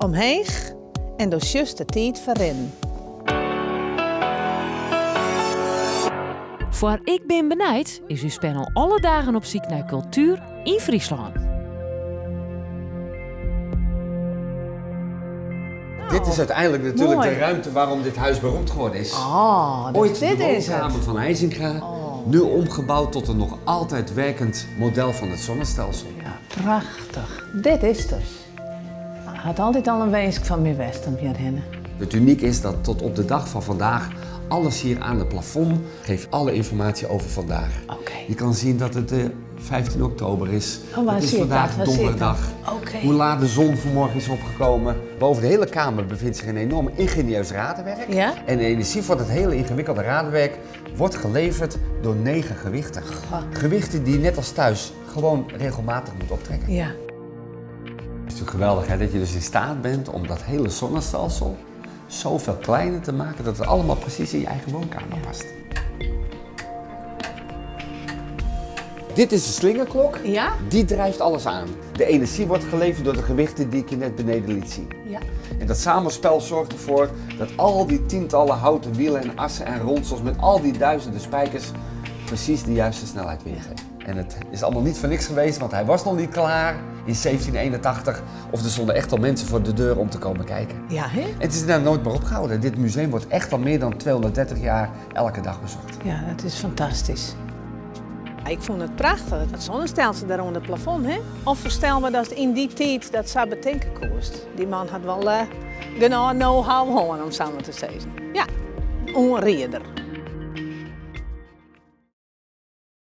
Omheech en do sjochst de tiid ferrinnen. Foar Ik bin benijd is ús panel alle dagen op syk nei kultuer yn Fryslân. Dit is uiteindelijk natuurlijk de ruimte waarom dit huis beroemd geworden is. Oh, dus Ooit dit de is het. woonkamer van Eisinga, nu omgebouwd tot een nog altijd werkend model van het zonnestelsel. Ja, prachtich. Dit is it dus. Hat altyd al in winsk fan my west om hjirhinne. Het uniek is dat tot op de dag van vandaag alles hier aan het plafond geeft alle informatie over vandaag. Oké. Je kan zien dat het de 15 oktober is. Oh, waar het is zie ik vandaag dat? Waar zie ik dat? donderdag. Oké. Hoe laat de zon vanmorgen is opgekomen. Boven de hele kamer bevindt zich een enorm ingenieus raderwerk. Ja? En de energie voor dat hele ingewikkelde raderwerk wordt geleverd door 9 gewichten. Goh. Gewichten die je net als thuis gewoon regelmatig moet optrekken. Ja. Het is natuurlijk geweldig hè, dat je dus in staat bent om dat hele zonnestelsel zoveel kleiner te maken dat het allemaal precies in je eigen woonkamer past. Dit is de slingerklok. Ja? Die drijft alles aan. De energie wordt geleverd door de gewichten die ik je net beneden liet zien. Ja. En dat samenspel zorgt ervoor dat al die tientallen houten wielen en assen en rondsels met al die duizenden spijkers precies de juiste snelheid weergeven. En het is allemaal niet voor niks geweest, want hij was nog niet klaar in 1781. Of er stonden echt al mensen voor de deur om te komen kijken. Ja, hè? En het is daar nooit meer opgehouden. Dit museum wordt echt al meer dan 230 jaar elke dag bezocht. Ja, dat is fantastisch. Ik vond het prachtig, het zonnestelsel daar onder het plafond. Hè? Of verstel me dat in die tijd dat zou bedenken kost. Die man had wel genoeg know-how om samen te zeggen. Ja, onreder.